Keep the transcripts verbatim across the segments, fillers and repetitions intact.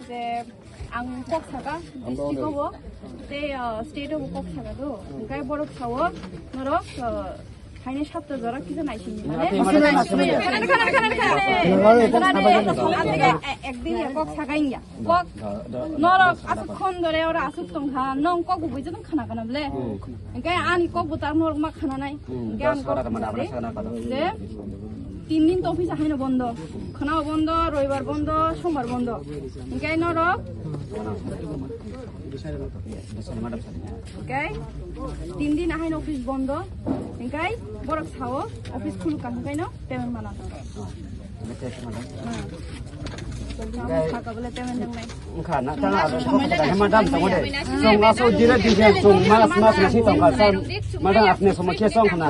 Je ang kok saka, district o bo, tei, ah, state o bo kok saka do. Hingkai borok sao, norok, ah, haini sapta jora kisa naising mane. Khana, khana, khana, khana. Khana de, ang tege, eh, ekdin ya kok saka ingya. Kok, norok asuk khon dore ora asuk tongkha, nong kok bo buijo tong khana kana bole. Hingkai ani kok bo tar norok ma khana nai. Hingkai ang kok saka de. Je, tin din to office haino bondo. Khana bondo, roibar bondo, sombar bondo. Hingkai norok. Hingkai tin din haino office bondo. Hingkai borok sao office khuluk ka hingkai no payment mana. Saka bole payment nang nai. Wngkha na tang abo madam tamo de. Chwng aso dire dire chwng mas mas nasi tongkha. Madam apni somokhe chwng khna.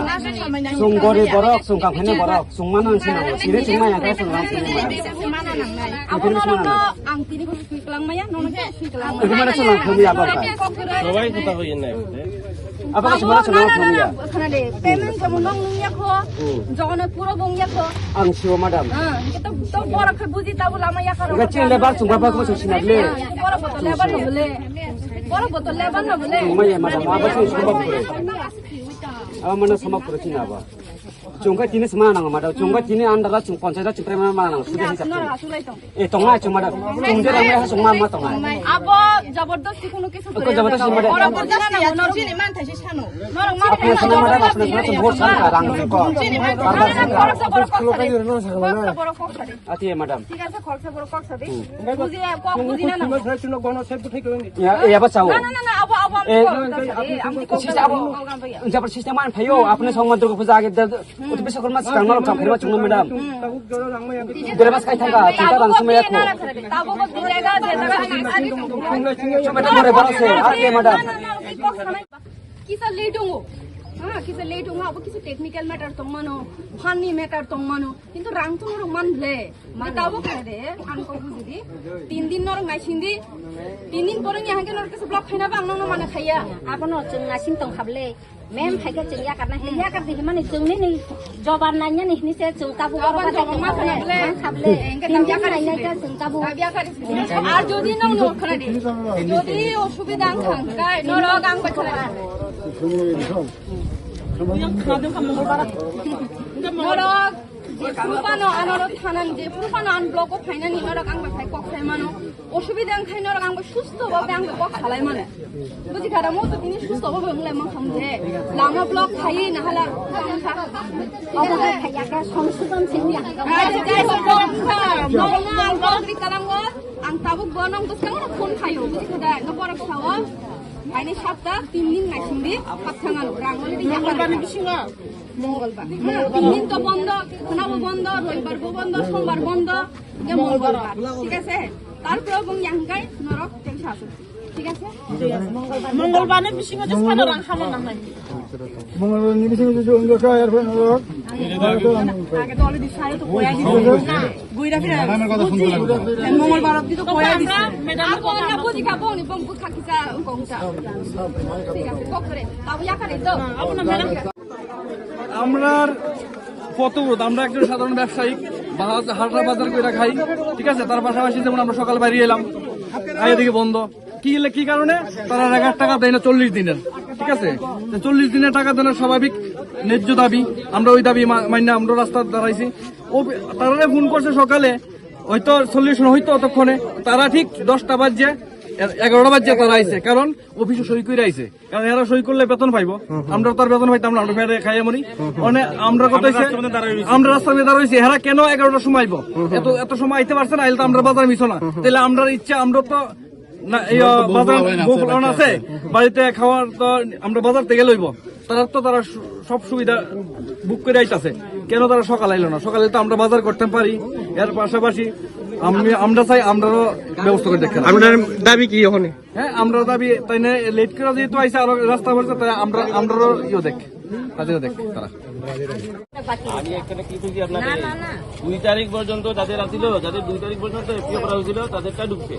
Chwng gori borok, chwng kam khani borok, chwng mana nang sinang. Sire chwng maya khe chwng rang sinang. Abo norok no ang tini ko sui kelang maya, nono ke sui kelang maya. Ini mana chwng khani abo kha. Sawai kota ko yen nai. Abo ka chwng mana chwng khani ya. Khana de, payment kamu nong nung ya kho. Jono puro bong ya kho. Ang siwa madam. Ah, kita to borok khe buji tabu lama ya karo. Ga chile bar chwng ba ba ko chwng sinag le. Borok boto lebar no bole. Borok boto lebar no bole. Maya madam abo chwng suma pure. Abo mana suma pure china ba. Chwng kha tini sma nang madam. Chwng kha tini andara chwng ponchayat chwng prema mana nang. Sudah hisab. Nora hasulai tong. Eh, tongnai chwng madam. Chwng je rang ha chwng ma ma tongnai. Abo jabardasti kono kisu. Ko jabardasti madam. Ora jabardasti ya, chini man thaisi sano. Norok man apne sana madam, apne sana chwng bhot sana rang ko. Barbar sana. Khoroksa borok kok sadi. Khoroksa borok kok sadi. Ati madam. Thik ase, khoroksa borok kok sadi. Buji ya, kok buji na na. Ya, ya ba chao. Na, na, na, na, abo, abo, abo. Eh, abo, abo. Jabar system man phayo, apne song mantra ko puja age. Uti bisa kurma sekarang malam kamkhari ma chungma madam. Dere mas kai thangka, cinta bang sumaya ko. Chuma ta more bang se, ate madam. Kisa late tongo. Ha, kisa late tongo, abo kisa technical matter tongmano, funny matter tongmano. Kintu rang tong rok man ble. Tabo khaide, ang ko bujidi. Tin din norok naisingdi. Tin din pore ni hangke norok kisa block khaina bang nono mana khaya. Abono chwng naising tong khable. Mem hai khe chwng yakar na, yakar di himani chwng nini joban nanya ni hini se chwng tabu. Joban, joban ma khana ble. Khable. Engke tin tam din yakar nanya khe chwng tabu. Tam yakar isi. Ar jodi nong no khana di. Jodi osubida ang thang kai, norok ang bai khana. Norok je phuru phano anorok thanan, je phuru phano an block o phainani norok ang bai phai kok sai mano. Osubida ang khai norok ang bai susto bhabe ang bai kok salai mano. Buji khara mo to tini susto bhabe ang lai mang kham je. Lama block khai na hala. Obo hai khaya ka songsodon sini ang. Aje je songsodon kha. Mo ang block ri kalang go. Ang tabuk bo nong bwskango phone khaio. Buji khada no borok sao. Haini sapta tin din naisingdi, hapthang ano rang oli di yakar. Mongolbar ni bisingo? Mongolbar. Tin din to bondo, khwnabo bondo, roibar bo bondo, sombar bondo, ya mongolbar. Thik ase? Tarpore bung yangkai norok tengsa asuk. Thik ase? Mongolbar ni bisingo je sano rang hama nangnai. Mongolbar ni bisingo je ungkha, erpore norok. Age to already sayo to koya di. Guira phira. Madam-er kotha shunte lagbo. Mongolbar obdi to koya di. Madam-er kotha. Buji kha, boni bong bukha kisa, bong kisa. Thik ase, kok kore. Tabu yakare to. Abona madam. আমরার পথব্রত, আমরা একজন সাধারণ ব্যবসায়ী, বাজ-, হাটরা বাজার করে খাই, ঠিক আছে? তার পাশাপাশি যেমন আমরা সকালে বাইরে এলাম, আগে দিকে বন্ধ, কি হলে কি কারণে? তারা এক হাজার টাকা দেয় না চল্লিশ দিনের, ঠিক আছে? তো চল্লিশ দিনের টাকা দেনা স্বাভাবিক, ন্যায্য দাবি। আমরা ওই দাবি মা-, মান্য আমরা রাস্তায় দাঁড়াইছি। ও তারা ফোন করছে সকালে, হয়তো চল্লিশ না হইতো অতক্ষণে, তারা ঠিক দশটা বাজে, এ-, এগারোটা বাজে তারা আইছে, কারণ অফিসে সই করে আইছে, কারণ এরা সই করলে বেতন পাইবো। আমরা তো আর বেতন পাইতাম না, আমরা ফেরে খাইয়া মরি। মানে আমরা কথা হইছে, আমরা রাস্তার মধ্যে দাঁড়াইছি, এরা কেন এগারোটার সময় আইবো? এত, এত সময় আইতে পারছে না, আইলে তো আমরা বাজার মিছো না। তাহলে আমরার ইচ্ছা, আমরা তো না, এই, আহ, বাজার বউ ফুলানো আছে, বাড়িতে খাওয়ার তো আমরা বাজার থেকে লইব। তারা তো তারা সু-, সব সুবিধা বুক করে আইতাছে, কেন তারা সকালে আইলো না? সকালে তো আমরা বাজার করতে পারি, এর পাশাপাশি আমি, আমরা চাই আমরারও ব্যবস্থা করে দেখতে। আপনার দাবি কি ওখানে? হ্যাঁ, আমরা দাবি তাই না, লেট করে যেহেতু আইসে আরো রাস্তা বলছে, তাই আমরা, আমরারও ইয়ে দেখ, হাজিরা দেখ তারা। আমি এখানে কি বুঝি আপনাকে? না, না, না। দুই তারিখ পর্যন্ত যাদের আসিল, যাদের দুই তারিখ পর্যন্ত এফপিও করা হয়েছিল, তাদেরটা ঢুকছে।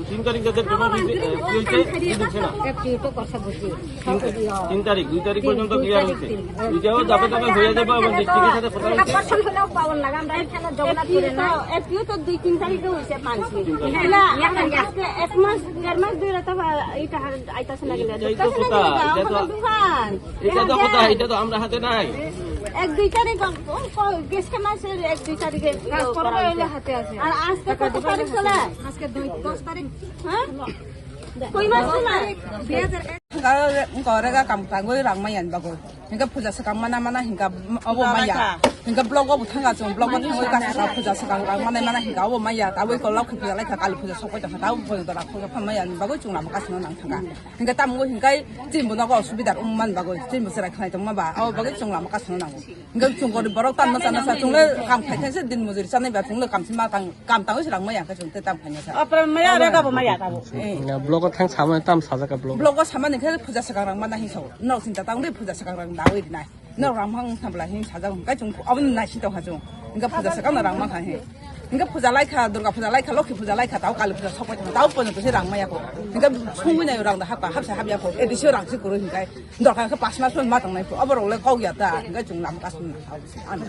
তিন তারিখ যাদের জমা হয়েছে, এ, কি হয়েছে? কি ঢুকছে না? এফপিও তো কথা বুঝি। তিন, তিন তারিখ, দুই তারিখ পর্যন্ত ক্লিয়ার হয়েছে। এটাও যাবে, যাবে হয়ে যাবে, আমার ডিস্ট্রিক্টের সাথে কথা হয়েছে। পার্সেন্ট হলেও পাওয়ার লাগে, আমরা এখানে জগন্নাথ করে না। এফপিও তো দুই তিন তারিখে হয়েছে, পাঁচ দিন। না, আজকে এক মাস, দেড় মাস ধরে তো এটা আইতাছে না, গেলে এটাই তো কথা, এটা তো, এটা তো কথা, এটা তো আমরা হাতে নাই। এক দুই তারিখ, ও, ও, জ্যৈষ্ঠ মাসের এক দুই তারিখে ইয়ে করা হয়েছে। হাতে আছে। আর আজকে কত তারিখ চলে? আজকে দুই, দশ তারিখ। হ্যাঁ? কই মাস চলে? দুই হাজার এক। Hingka, hingka orega kam tangwi rang maya ni bagwi. Hingka puja swkang mana mana hingka obo maya. Hingka block obo thanga chwng block o thangwi kasa ka puja swkang rang mana mana hingka obo maya. Tabwi ko lok puja lai kha, kali puja sokoi tongkha, tabwi puja da puja phan maya ni bagwi chwng lama kasino nang thangkha. Hingke tamo hingke chini bo nogo osubidar wng man bagwi, chini bo chwrai khlai tongma ba, abo bagwi chwng lama kasino nango. Hingke chwng gorib borok tamo chana sa, chwng le kam khai khe se din mojori chanai ba, chwng le kam se ma tang, kam tangwi se rang maya khe chwng te tam khaina sa. Apra maya re ka bo maya ka bo. Eh. Blogo thang sama tam sajak ka blog. Blogo samani khe puja swkang rang mana hin sao. Nok sinta tang de puja swkang rang dawi nai. Norok rang mang thabla hin sajak hwn kai chwng abo nai si tong ha chwng. Hingke puja swkang no rang mang kha hin. Hingke puja lai kha, Durga puja lai kha, Lokhi puja lai kha, tao Kali puja sokpai tong, tao pono to se rang maya ko. Hingke sungwi nai rang da hapka, hapsa hapya ko. Edisio rang si kuru hingkai. Dorkar khe pas mas ma tong nai ko. Abo rok le kok ya ta. Hingke chwng lam kas. Ano.